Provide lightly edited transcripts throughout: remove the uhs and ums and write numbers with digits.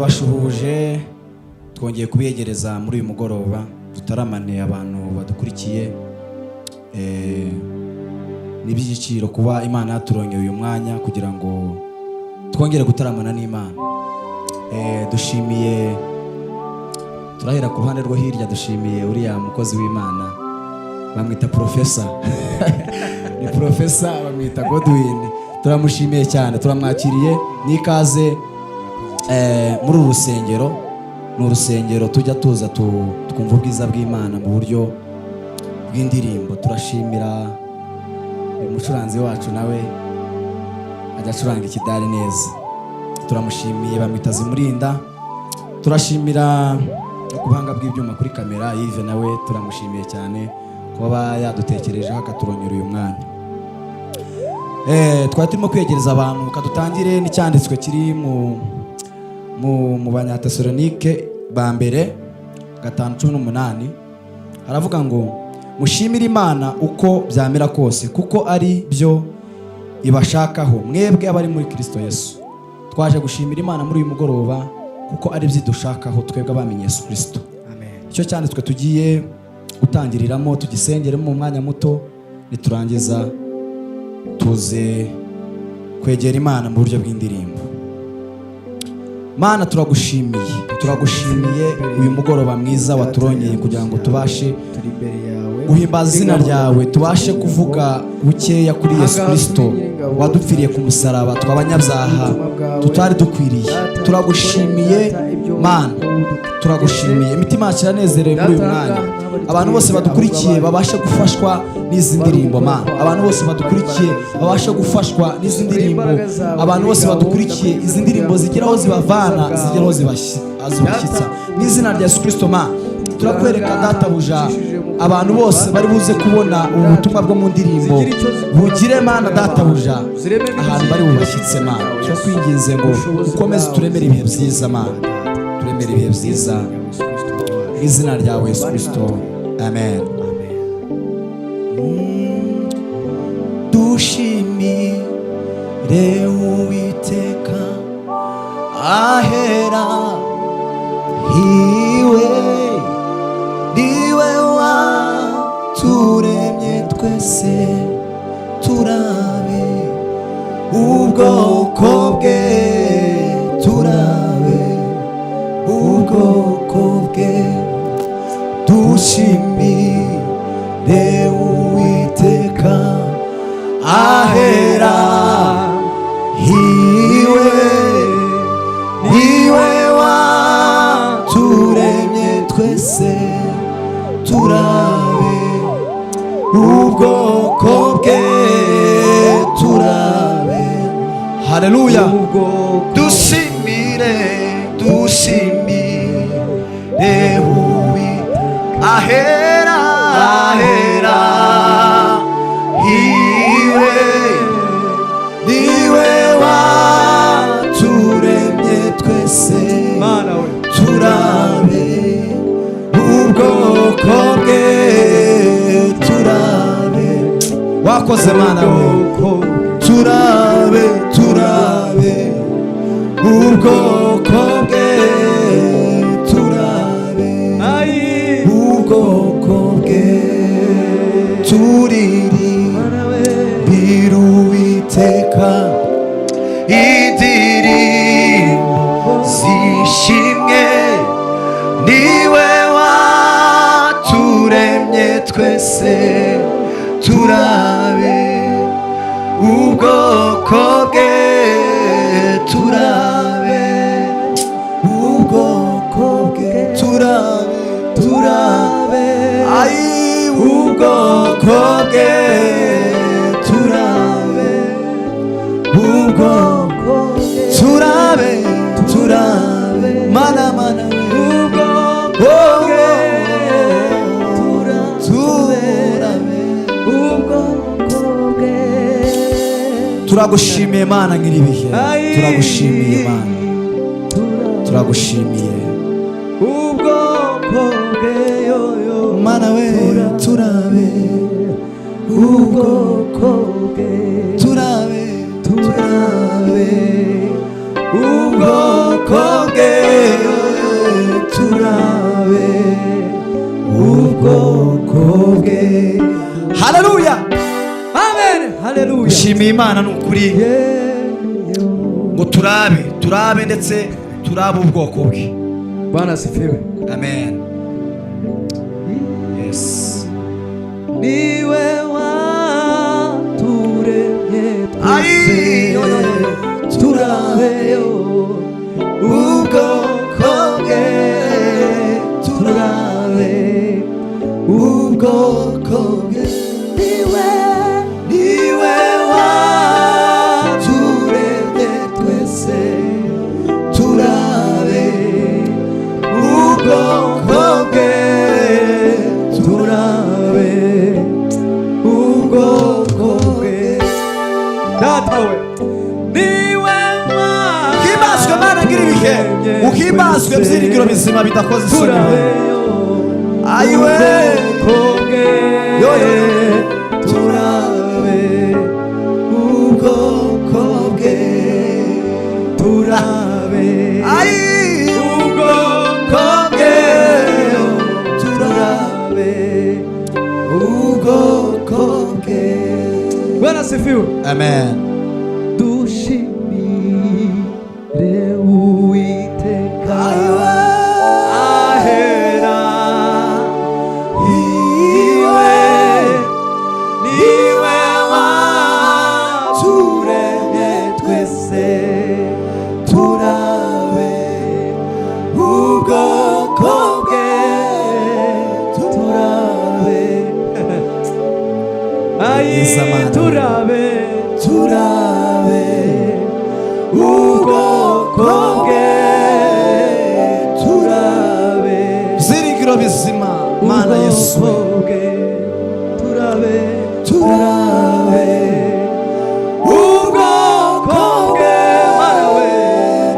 Bashuhuje, twongeye kubiyegereza muri uyu mugoroba dutaramane abantu badukurikiye. Ni iby'igiciro kuba Imana yaturongeye uyu mwanya kugira ngo twongere gutaramana n'Imana. Dushimiye, turahera ku ruhande rwo hirya, dushimiye uriya mukozi w'Imana bamwita Profesa, ni Profesa, bamwita Godwin. Turamushimiye cyane, turamwakiriye n'ikaze muri uru rusengero. Ni urusengero tujya tuza twumva ubwiza bw'Imana mu buryo bw'indirimbo. Turashimira uyu mucuranzi wacu, nawe ajya acuranga ikidari neza, turamushimiye, bamwita Zimurinda. Turashimira no ku buhanga bw'ibyuma kuri kamera, Yves, nawe turamushimiye cyane kuba yadutekerejeho akaturongera uyu mwanya. Twari turimo kwegereza abantu, kadutangire n'icyanditswe kiri mu Banyatesalonike ba mbere 5:18. Haravuga ngo: "Mushimire Imana uko byamera kose, kuko ari byo ibashakaho mwebwe abari muri Kristo Yesu." Twaje gushimira Imana muri uyu mugoroba kuko ari byo idushakaho twebwe abamenye Yesu Kristo. Icyo cyanditswe tugiye gutangiriramo, tugisengeremo mu mwanya muto, niturangiza tuze kwegera Imana mu buryo bw'indirimbo. Mana, turagushimiye, turagushimiye uyu mugoroba mwiza waturongeye kugira ngo tubashe Turi imbere yawe guhimbaza izina ryawe, tubashe kuvuga bukeya kuri Yesu Kirisito wadupfiriye ku musaraba, tw'abanyabyaha tutari dukwiriye. Turagushimiye Mana, turagushimiye, imitima yacu iranezerewe muri uyu mwanya. Abantu bose badukurikiye babashe gufashwa n'izi ndirimbo, Mana. Abantu bose badukurikiye babashe gufashwa n'izi ndirimbo. Abantu bose badukurikiye, izi ndirimbo zigera aho zibavana, zigera aho zibashyitsa, mu izina rya Yesu Kirisito. Mana, turakwereka databuja abantu bose bari buze kubona ubu butumwa bwo mu ndirimbo bugire, Mana databuja, ahantu bari bubashyitse. Mana, turakwinginze ngo ukomeze uturemere ibihe byiza. Mana, turemere ibihe byiza mu izina ryawe Yesu Kirisito, amen. Dushimire Uwiteka ahera hiwe, niwe waturemye twese turabe ubwoko bwe, turabe ubwoko bwe. Dushimire Uwiteka ahera hiwe, niwe waturemye twese turabe ubwoko bwe, turabe. Haleluya! Dushimire, dushimire uwi ahera, ahera hiwe, niwe waturemye twese Mana we, turabe ubwoko bwe, turabe. Wakoze Mana we. Turabe, turabe ubwoko bwe, turabe ubwoko bwe. Turiri biruwiteka indirimbo zishimwe, niwe waturemye twese turabe ubwoko bwe, turabe ubwoko bwe, turabe, turabe ayi ubwoko bwe, turabe ubwoko, turabe, turabe. Mana, mana, ubwoko bwe, turabe ubwoko bwe. Turagushimiye Mana nyir'ibihe, turagushimiye Mana, turagushimiye. Ubwoko bwe yoyo. Mana we, turabe Ubwoko bwe, turabe, turabe Ubwoko bwe, turabe ubwoko bwe. Haleluya. Amen, haleluya. Shimiye Imana ni ukuri ngo turabe, turabe ndetse turabe ubwoko bwe. Bwana asifiwe. Amen, yes. Niwe waturemye Ai, yo, yo, yo. twese, turabeyo ubwoko bwe, turabe ubwoko bwe. Niwe, niwe waturemye twese, turabe ubwoko bwe, turabe ubwoko bwe. Data we, niwe. Uhimbazwe Mana ngira ibihe, uhimbazwe byiringiro bizima bidakoze isoni. Turabeyo Ayiwe. ubwoko bwe. Yo, yo, yo. Turabe ubwoko bwe, turabe Ayi. ubwoko bwe, turabe ubwoko bwe. Bwana asifiwe. Amen. Dushimire Uwiteka ahera iwe, niwe waturemye twese, turabe ubwoko bwe, turabe. Ayi. Yesu. Turabe, turabe ubwoko bwe, turabe Byiringiro bizima, Mana Yesu we. ubwoko bwe, turabe, turabe ubwoko bwe. Mana we,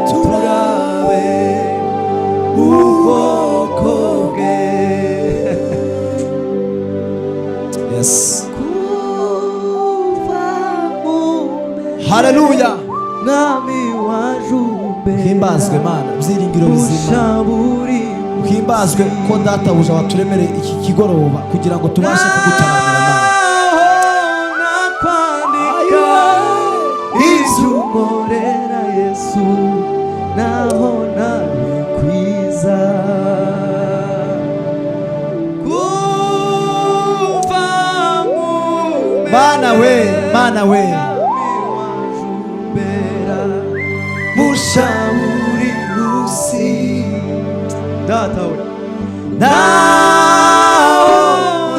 turabe ubwoko bwe. Yes. Kuva mu Haleluya. Mwami wajumbe. Uhimbazwe Mana byiringiro bizima. Ushaburi. Uhimbazwe ko Databuja waturemereye iki kigoroba kugira ngo tubashe kugutaramira, Mana. Naho nakwandika ibyo unkorera Yesu, naho nabikwiza. Kuva mu Mana we, Mana we. Mwami wajumbera mushaburi musi. Data we, naho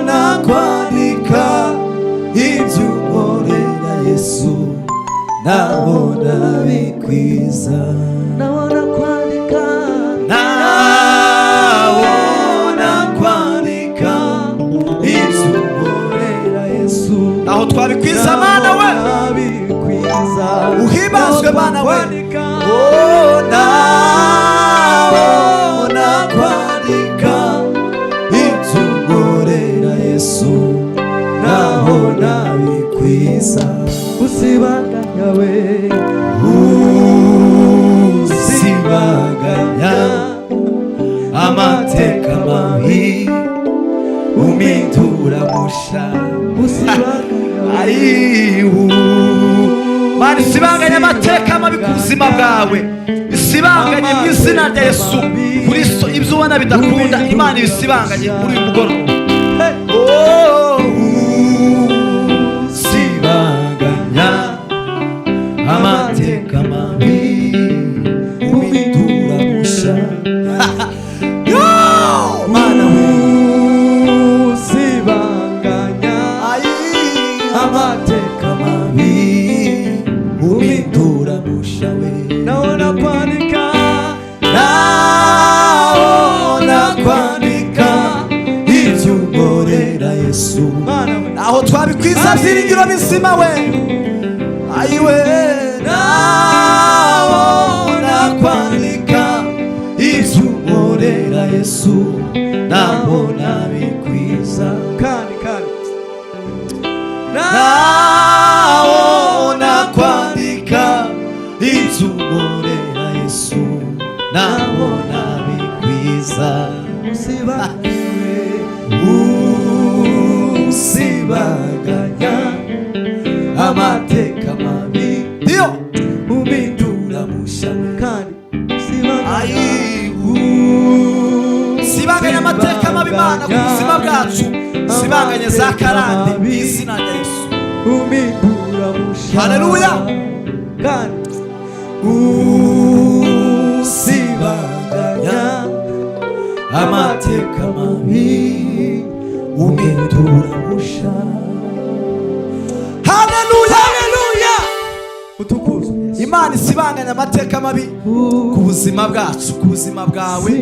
nakwandika ibyo unkorera Yesu, naho nabikwiza. Naho nakwandika, naho nakwandika ibyo unkorera Yesu. Naho twabikwiza, Mana we. Nabikwiza. Uhimbazwe, Mana we. Nakwandika. Oh, naho nakwandika ibyo unkorera Yesu, Naho nabikwiza. Usibanganya we, usibanganya amateka mabi, umpindura musha. Usibanganya we. Ayiwu Mana, isibanganye amateka mabi ku buzima bwawe, isibanganye mu izina rya Yesu. Kuri so ibyo ubona bidakunda, Imana ibisibanganye muri uyu mugoroba. Oh, usibanganya amateka mabi, umpindura musha. Yo, Mana we. Usibanganya Ayi. amateka mabi, Umpindura musha we. Naho nakwandika, Naho nakwandika ibyo unkorera Yesu, Mana we. Aho twabikwiza, byiringiro bizima we. Ayiwe, naho nakwandika ibyo unkorera Yesu, naho nabikwiza. Kandi kandi. Naho nakwandika ibyo unkorera. Nabona bikwiza. Usibanganywe, usibanganya amateka mabi, Ndiyo. Umpindura musha, kandi usibanganya, Sibanganya amateka mabi, Imana, ku buzima bwacu. Sibanganye za karande mu izina rya Yesu. Umpindura musha. Haleluya. Kandi usibanganya amateka mabi, umpindura musha. Haleluya. Haleluya, utukuzwe Yesu. Imana isibanganya amateka mabi ku buzima bwacu, ku buzima bwawe,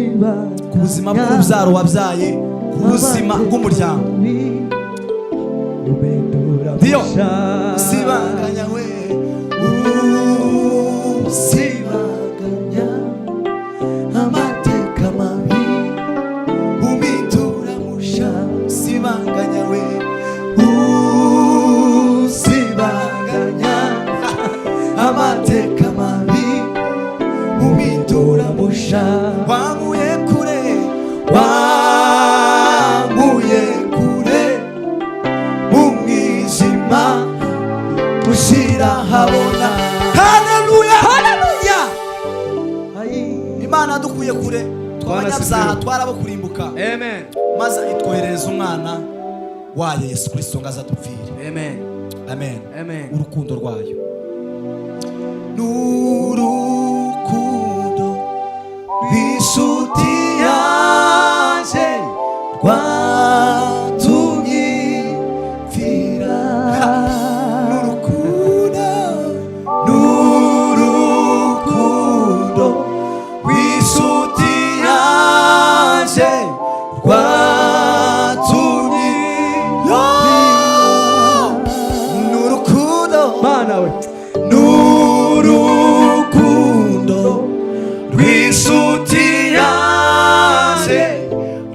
ku buzima bw'urubyaro wabyaye, ku buzima bw'umuryango. Ndiyo. Sibanganya we, usibanganya amateka mabi, umpindura musha. Sibanganya we, usibanganya amateka mabi, umpindura musha. Wankuye kure, wankuye kure mu mwijima, ushyira habona. Haleluya. Haleluya. Imana dukuye kure, tw'abanyabyaha, twarabo kurimbuka, Amen. maze itwoherereza umwana wayo Yesu Kirisito ngo azadupfire. Amen. Amen. Amen. Urukundo rwayo n'urukundo rw'inshuti yanjye rwatumye mfira. N'urukundo, n'urukundo rw'inshuti yanjye rwatumye. Yo! N'urukundo. Mana we. N'urukundo rw'inshuti yanjye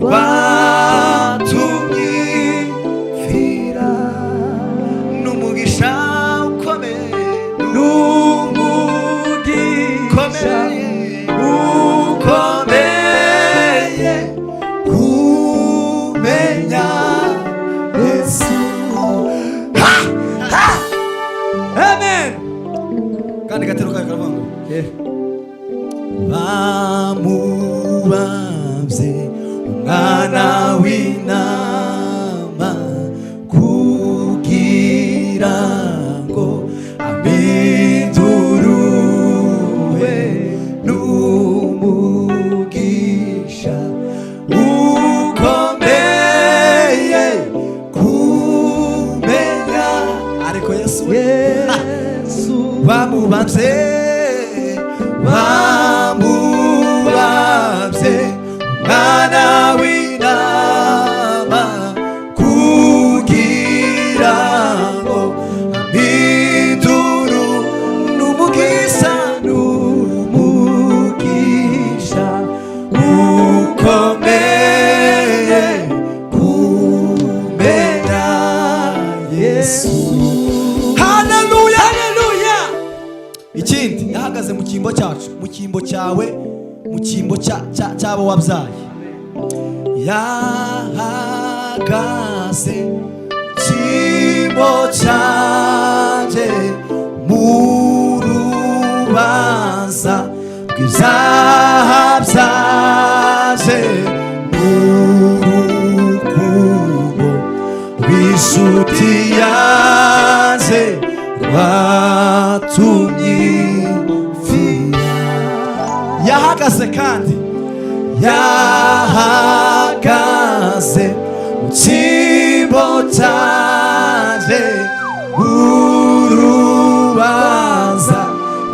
rwatumye mfira. N'umugisha ukomeye, N'umugisha ukomeye kumenya Yesu. Amen. Kandi gatero kayo karavuga ngo bamubambye umwana w'intama kugira ngo ampiduruwe. N'umugisha ukomeye kumenya ariko Yesu we. Yesu. Bamubambye, bamubambye umwana w'intama kugira ngo ampinduru. N'umugisha, n'umugisha ukomeye kumenya Yesu. Haleluya. Haleluya. Ikindi, yahagaze mu cyimbo cyacu, mu cyimbo cyawe, mu cyimbo cy'abo wabyaye. Yahagaze cyimbo cyanjye mu rubanza rw'ibyaha byaje. N'urukundo rw'inshuti yanjye rwatumye mfira. Yahagaze kandi, yahagaze mu cyimbo cyanjye urubanza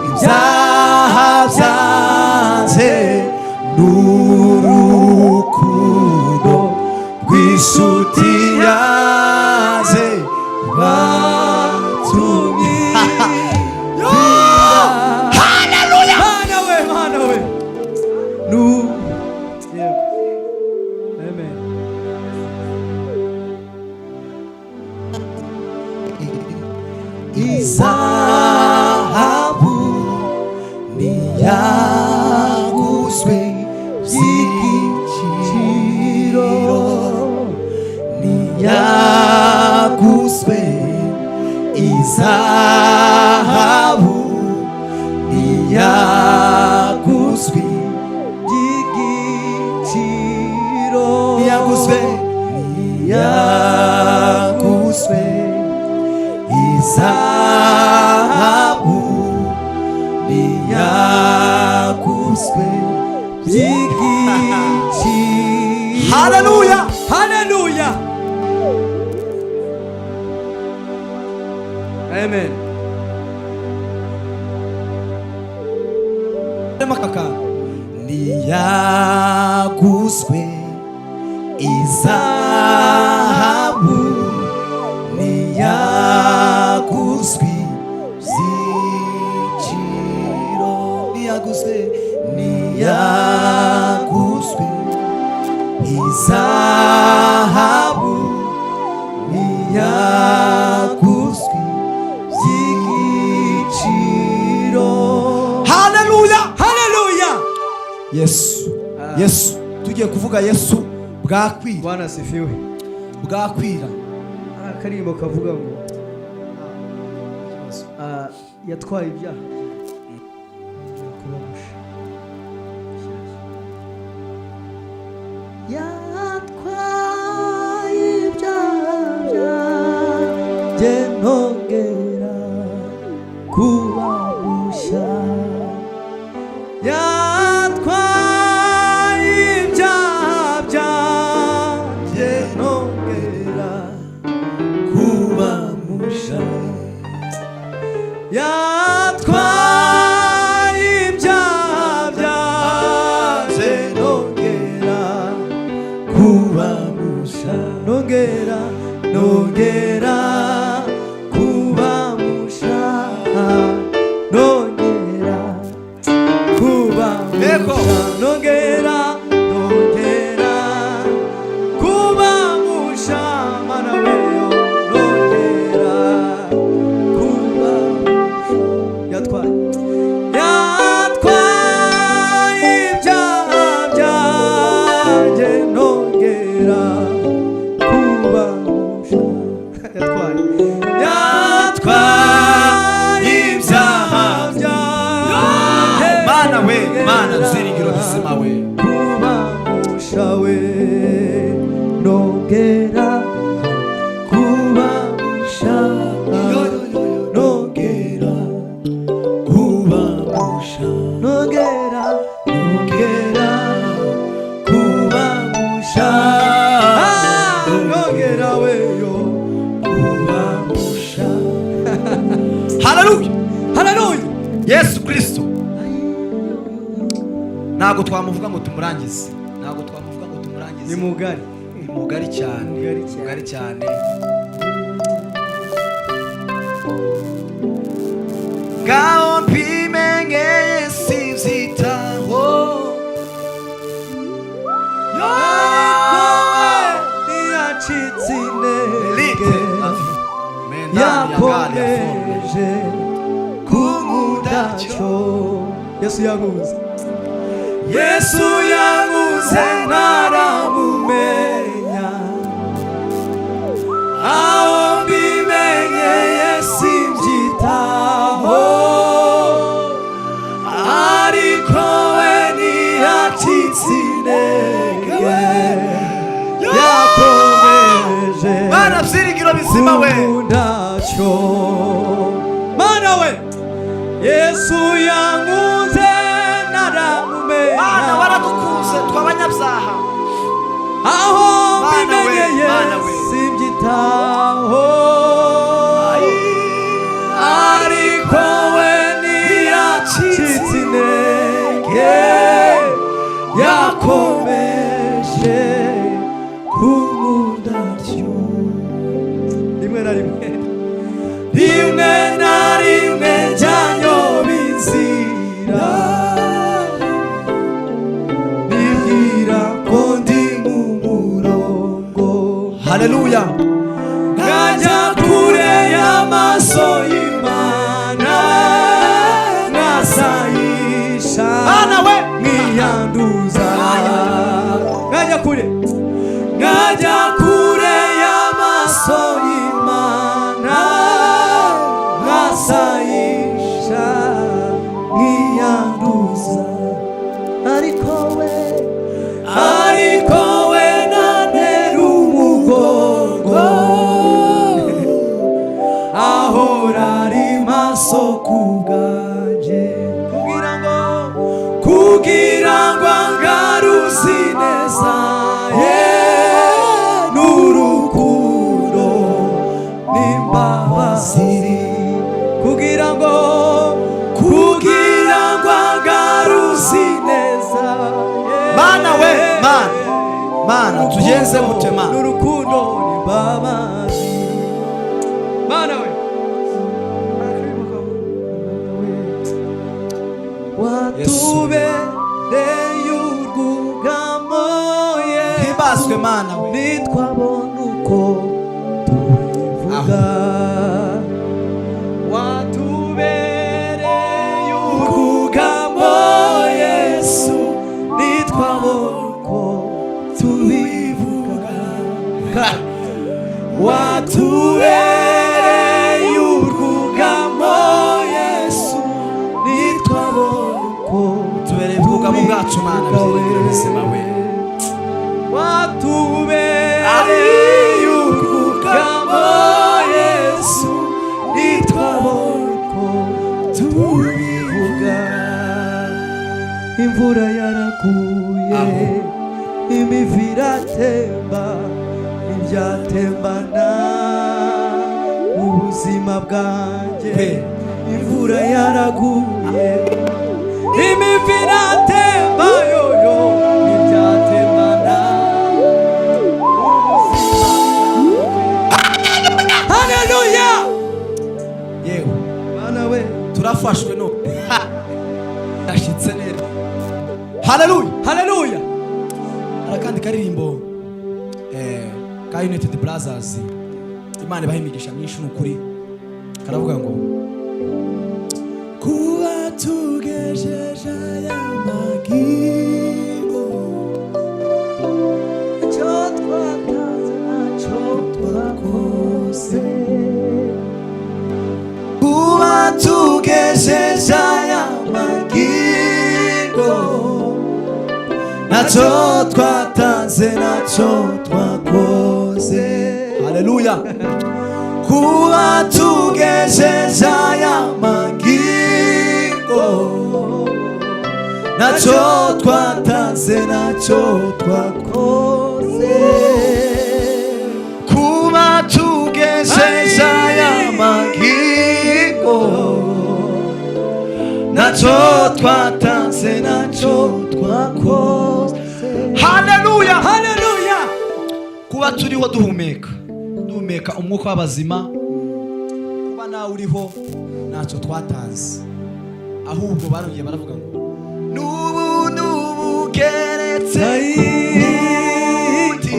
ibyaha byanjye. N'urukundo rw'inshuti yanjye rwatumye. Mana we, Mana we. Nu yego. Amen. Izahabu ntiyaguzwe. By'igiciro. Haleluya. Haleluya. Amen. Niyaguzwe izahabu, niyaguzwe by'igiciro, niyaguzwe, niyaguzwe izahabu, niyaguzwe By'igiciro. Haleluya. Haleluya. Yesu, Yesu, tugiye kuvuga Yesu bwakwira. Bwana asifiwe. Bwakwira. Hari akaririmbo kavuga ngo yatwaye ibyaha kuba musha. Yatwaye ibyaha byanjye ntongera kuba musha. Yatwaye ibyaha byanjye ntongera kuba musha. Yatwaye ibyaha byanjye ntongera kuba musha. Nongera, nongera kuba musha. Nongera kuba Ego. musha. Nongera, nongera kuba musha. Mana weyo, nongera kuba musha. Yatwaye, yatwaye ibyaha byanjye ntongera kuba musha. Yatwaye, yatwaye ibyaha byanjye. Mana we, Mana byiringiro bizima we. Kuba musha we, nongera kuba musha, nongera kuba musha. Nongera, nongera kuba musha. Nongera weyo kuba musha. Haleluya. Haleluya. Yesu Kristo ntabwo twamuvuga ngo tumurangize, ntabwo twamuvuga ngo tumurangize. Ni mugari. Ni mugari cyane. Mugari cyane. Mugari cyane. Ngaho mbimenye sibyitaho. Ntiyacitse intege. Elite mendani ya gari ya forme. Yakomeje kunkunda cyo. Yesu yankunze, Yesu yankunze ntaramumenya. Aho mbimenyeye simbyitaho, ariko we ntiyacitse intege, yakomeje Mana byiringiro bizima we. Kundacyo. Mana we, Yesu yankunze ntaramumenya. Mana waradukunze tw'abanyabyaha. Aho Mana we, mbimenyeye Mana we. simbyitaho, ariko we ntiyacitse intege, yakomeje kunkunda atyo. Rimwe na rimwe, rimwe na rimwe njyanyoba inzira, nibwira ko ndi mu murongo. Haleluya. Nkajya kure y'amaso y'Imana, nkasayisha, Mana we. nkiyanduza. Nkajya kure, nkajya kure y'amaso y'Imana, nkasayisha, nkiyanduza. Ariko we, ariko we nantera umugongo, ahora ari maso ku bwanjye, kugira ngo, kugira ngo Mana, Mana, tugenze gute, Mana? N'urukundo n'imbabazi, Mana we. Watubereye urwugamo, Yesu. Himbazwe, Mana we. Nitwabona uko tubivuga. Watubereye urwugamo, Yesu, nitwabona uko tubivuga. Watubereye urwugamo, Yesu, nitwabona uko Tubereye ubwugamo bwacu, Mana, byiringiro bizima we. Watubereye urwugamo, Yesu, nitwabona uko tubivuga. Imvura yaraguye, Aho. imivu iratemba, ntibyatembana ubuzima bwanjye. Pe. Imvura yaraguye, imivu iratemba, yoyo, ntibyatembana ubuzima bwanjye. Haleluya! Yewe. Mana we. Turafashwe no yashitse neza. Haleluya! Haleluya! Hari akandi karirimbo ka United Brothers. Imana ibaha imigisha myinshi, ni ukuri. Karavuga ngo kuba tugejeje aya magingo, Icyo twatanze ntacyo twakoze. Kuba tugejeje aya magingo, ntacyo twatanze, ntacyo twakoze. Haleluya! Kuba tugejeje aya magingo, ntacyo twatanze, ntacyo twakoze. Kuba tugejeje aya magingo, ntacyo twatanze, ntacyo twakoze. Haleluya! Haleluya! Kuba turiho, duhumeka, duhumeka umwuka w'abazima, kuba nawe uriho, ntacyo twatanze. Ahubwo barongeye baravuga ngo n'ubu n'ubugeretse kundi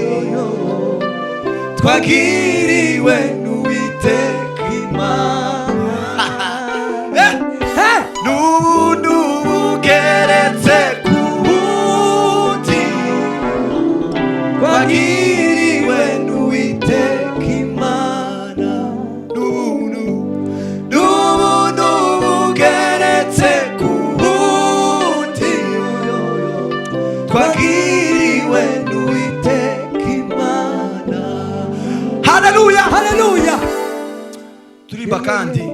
twagiriwe n'Uwiteka Imana. N'ubu n'ubugeretse ku wundi twagiriwe n'Uwiteka Imana. N'ubu n'ubu n'ubugeretse ku wundi twagiriwe n'Uwiteka Imana. Haleluya! Haleluya! Turirimba kandi: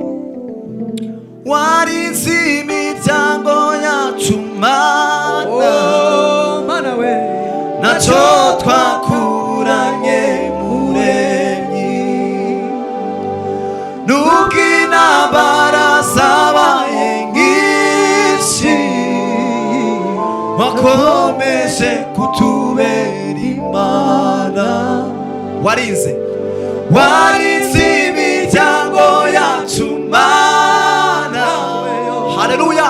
warinze imiryango yacu, Mana. Oh, Mana we. Ntacyo twakuranye, Muremyi. Nubwo intambara zabaye nyinshi, wakomeje kutubera Imana. Warinze, warinze imiryango yacu, Mana. Haleluya!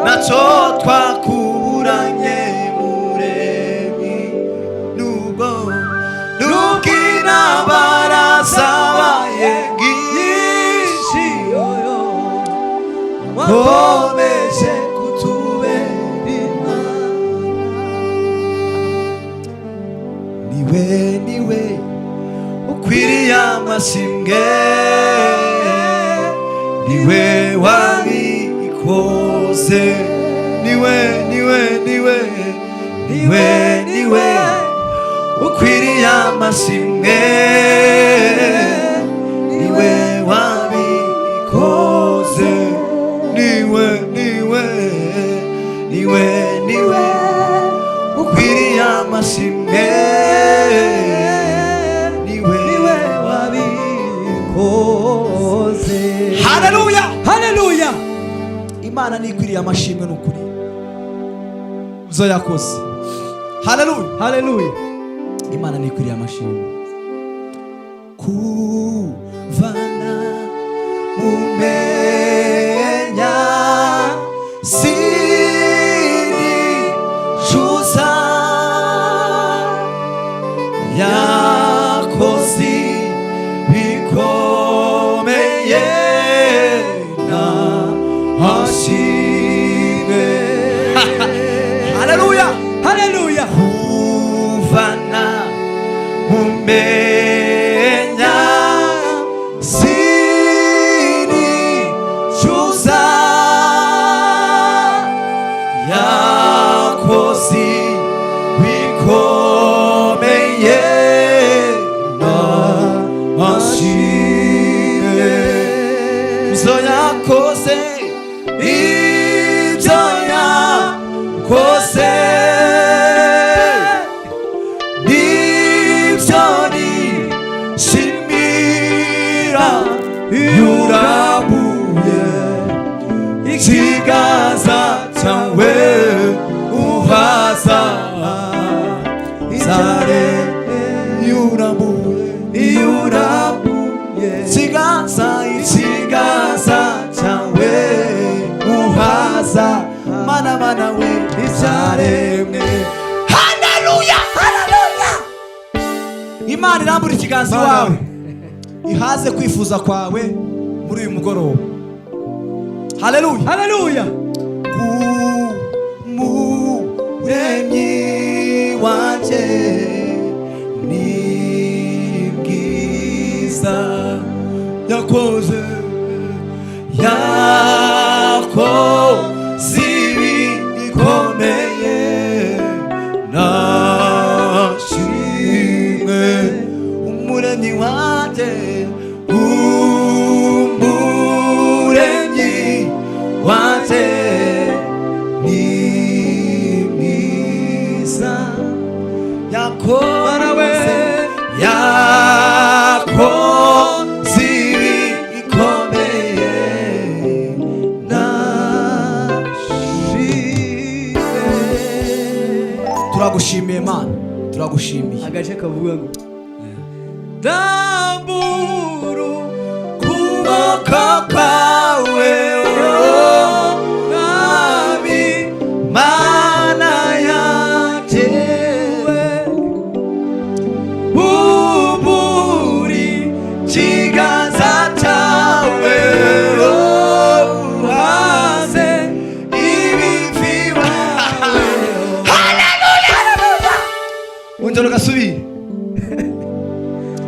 Ntacyo twakuranye, Muremyi. Nubwo intambara zabaye nyinshi, wakomeje kutubera Imana. Niwe, niwe ukwiriye amashimwe, niwe wabikoze. Niwe, niwe, niwe, niwe, niwe ukwiriye amashimwe, niwe wabikoze. Niwe, niwe, niwe, niwe ukwiriye amashimwe, niwe. Niwe wabikoze. Haleluya! Haleluya! Imana nikwiriye amashimwe, ni ukuri. Ibyo yakoze Haleluya. Haleluya. Imana nikwiriye amashimwe. Kuvana mumenya sinicuza, yakoze bikomeye, na hashimwe. Haleluya. Haleluya. Kuvana mumenya sinicuza, yakoze bikomeye, na ashimwe. Ibyo yakoze, ibyo yakoze nibyo nishimira. Yurambuye ikiganza cyawe, uhaza zare. Yurambuye, Yurambuye ikiganza, ikiganza cyawe, uhaza mana, mana we, ibyaremwe. Haleluya, haleluya. Imana irambura ikiganza Mana iwawe, we. ihaze kwifuza kwawe muri uyu mugoroba. Haleluya. Haleluya. Umuremyi wanjye ni bwiza, yakoze, yakoze ibikomeye, nashimwe. Umuremyi wanjye, Umuremyi wanjye ni mwiza, yakoze, yakoze ibikomeye, nashimwe. Turagushimiye Mana, turagushimiye. Agace kavuga ngo rambura Kuboko kwawe, Mwami Mana yanjye, buburi ikiganza cyawe, uhaze ibivi bawe. Ongera ugasubire.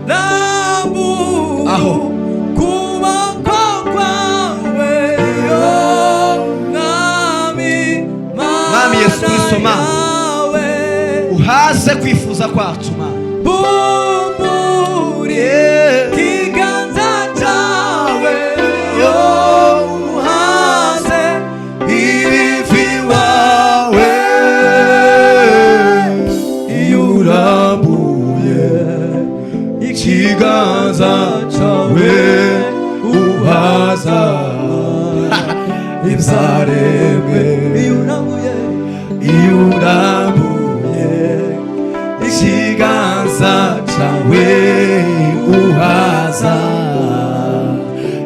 Rambura Aho. Kuboko kwawe, Mwami. Mwami Yesu Kristo, Mana. Yawe. Uhaze kwifuza kwacu, Mana. Bumburi ikiganza cyawe, uhaze ibivi wawe. Iyo urambuye ikiganza cyawe, uhaza ibyaremwe. Iyo urambuye, Iyo urambuye ikiganza cyawe, uhaza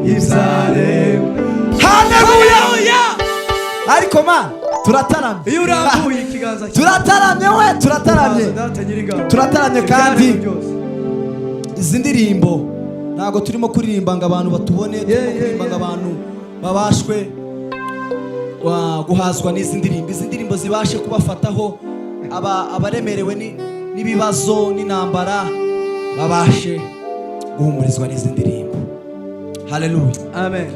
ibyaremwe. Haleluya! Ariko ma turataramye. Iyo urambuye ikiganza cyawe, Turataramye we, turataramye. Data Nyiringabo. Turataramye kandi Ibyaremwe byose. Izi ndirimbo ntabwo turimo kuririmba ngo abantu batubone, turimo kuririmba ngo abantu babashwe guhazwa n'izi ndirimbo, izi ndirimbo zibashe kubafataho, abaremerewe n'ibibazo n'intambara babashe guhumurizwa n'izi ndirimbo. Haleluya. Amen.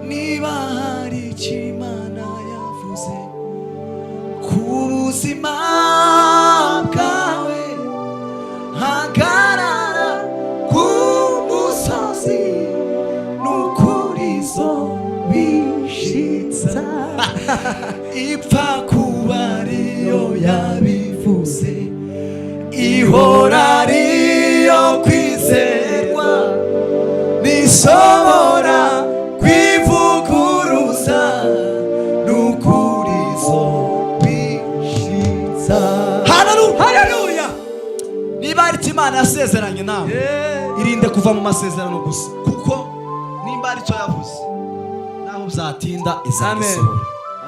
Niba hari icyo Imana yavuze ku buzima bwawe, hagarara ku musozi, n'ukuri zo bishitsa. Ipfa kuba ariyo yabivuze, ihora ariyo kwizerwa, nishobora kwivuguruza, n'ukuri zo bishitsa. Haleluya. Haleluya. Niba hari icyo Imana yasezeranye nawe, irinde kuva mu masezerano gusa, kuko nimba hari icyo yavuze, naho byatinda izagisohora.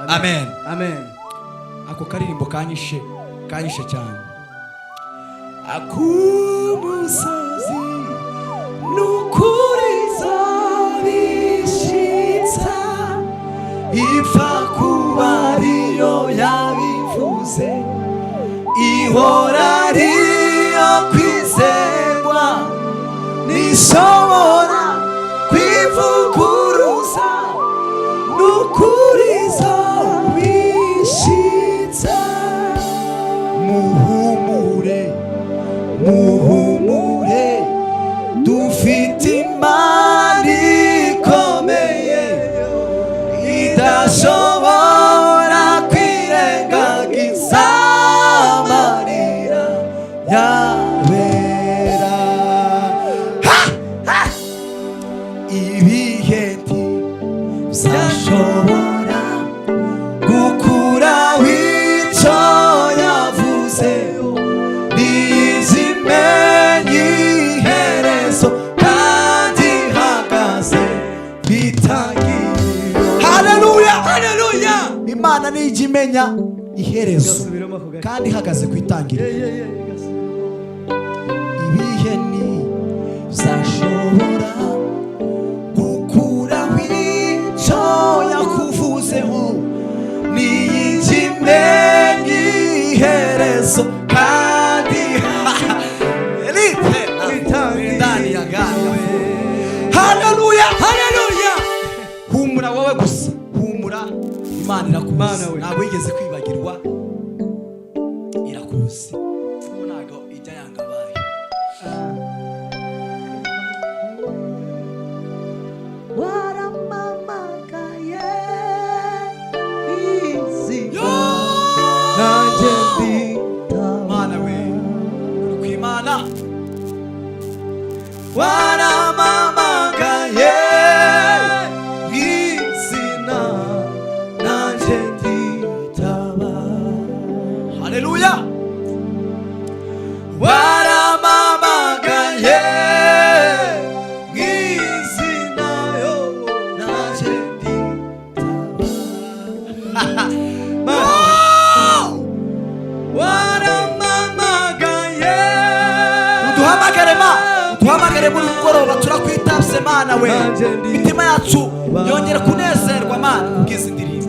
Amen. Amen. Ako karirimbo kanyishe, kanyishe cyane. Akumusozi nukuri zabishitsa, ipfa kuba ariyo yabivuze, ihora ariyo kwizerwa, nishobora kwivuguruza, nukuri zabishitsa. Muhumure, muhumure, dufite Imana ikomeye idashobora kwirengagiza amarira yabera. Ha! Ha! Ibihe ntibizashobora gukuraho icyo yavuze, ntizimenye iherezo kandi ihagaze bitangiriro. Haleluya. Haleluya. Imana nijya imenya iherezo Gasubiremo ako gace. kandi ihagaze ku itangiriro. Yeah, yeah, yeah, gasubiremo. Ibihe ntibizashobora gukuraho icyo yakuvuzeho, niyijya imenya iherezo kandi Elite ndani ya gari. Haleluya. Haleluya. Humura wowe gusa, humura, Imana irakuzi. Mana we. Ntabwo yigeze kwibagirwa, irakuzi, kuko ntabwo ijya yanga abayo. Waramamagaye izina, nanjye nditaba. Mana we, uri ku Imana. Waramamagaye Izina, nanjye nditaba. Haleluya. Waramamagaye Izina yo, nanjye nditaba. Wow! Waramamagaye. Uduhamagare ma, uduhamagare muri mugoroba, turakwitavye Mana we. Nanjye ndi- Imitima yacu yongera kunezerwa, Mana, kubw'izi ndirimbo.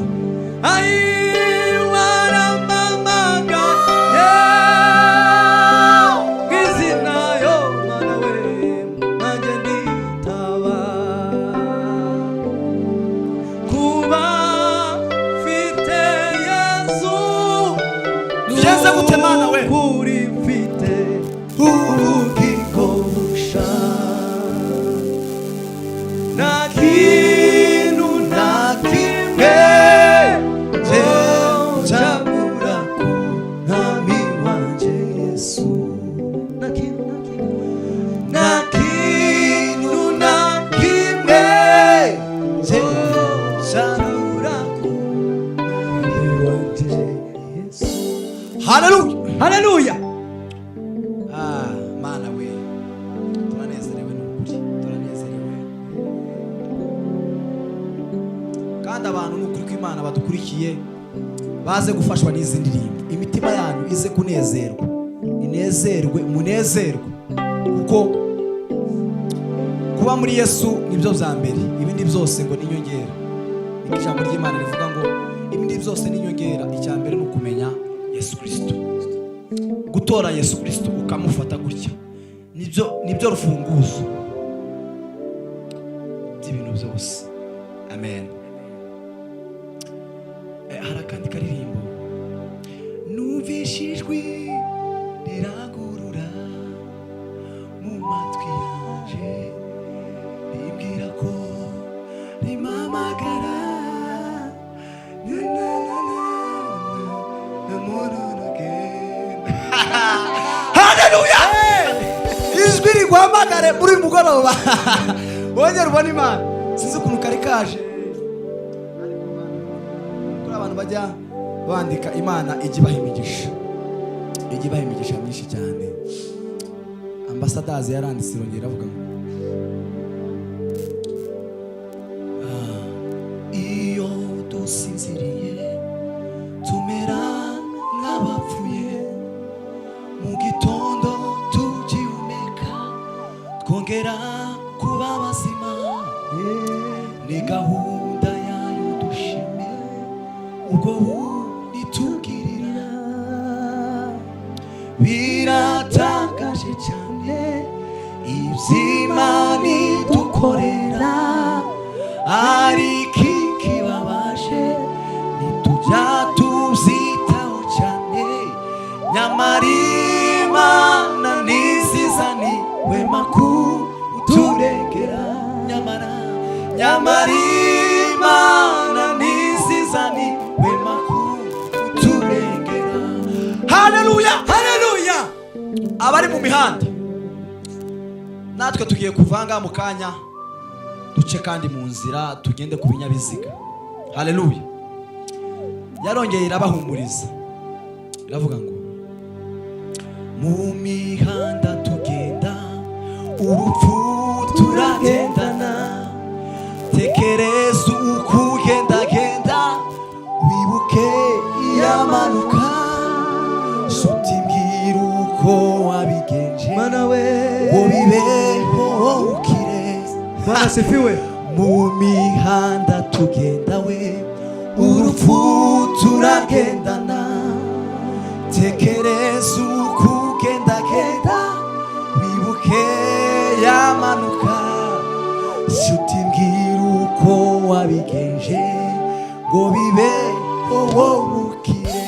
Ai, waramamagaye izina yo, Mana we, nanjye nditaba. Kuba mfite Yesu Tugeze gute, Mana we? Kuri mfite ubugingo busha, nta kintu na kimwe cyabura ku Mwami wanje Yesu. Nta kintu na kimwe, nta kintu na kimwe cyabura ku Mwami wanje Yesu. Haleluya. Haleluya. Ah, Mana we, turanezerewe, ni ukuri turanezerewe. Kandi abantu, ni ukuri ko Imana badukurikiye baze gufashwa n'izi ndirimbo, imitima yanyu ize kunezerwa, inezerwe, munezerwe, kuko kuba muri Yesu nibyo bya mbere. Ibindi byose ngo ni inyongera. Niko ijambo ry'Imana rivuga ngo ibindi byose ni inyongera, icya mbere ni ukumenya Yesu Kirisito. Gutora Yesu Kirisito ukamufata gutya nibyo rufunguzo by'ibintu byose. Amen. Hari akandi karirimbo: numvishe ijwi rirangurura mu matwi yanje, rimbwira ko rimpamagara. Na, na, na, na, na, na, again. Haleluya! Ijwi riguhamagare muri uyu mugoroba, wongere ubone Imana. Sinzi ukuntu kari kaje, ariko Mana, kuri abantu bajya bandika, Imana ijya ibaha imigisha. Ijye ibaha imigisha myinshi cyane. Ambasadazi yaranditse, irongera iravuga ngo iyo dusinziriye tumera nk'abapfuye, mu gitondo tugihumeka twongera kuba bazima. Ni gahunda yayo, dushime ubwo bunitugirira. Biratangaje cyane iby'Imana idukorera, ariko ikibabaje ntitujya tubyitaho cyane. Nyamara Imana ni nziza, ni wema kuturengera. Nyamara Imana ni nziza, ni wema kuturengera. Haleluya! Haleluya! Abari mu mihanda, natwe tugiye kuvanga mu kanya duce kandi mu nzira tugende ku binyabiziga. Haleluya! Yarongeye irabahumuriza, iravuga ngo mu mihanda tugenda, urupfu turagendana. Tekereza uko ugendagenda, wibuke iyamanuka. Nshuti, mbwira uko wabigenje Mana we! ngo bibeho ukire. Bwana asifiwe. Mu mihanda tugenda we, urupfu turagendana. Tekereza uko ugendagenda, wibuke yamanuka. Nshuti, mbwira uko wabigenje ngo bibeho wowe ukire.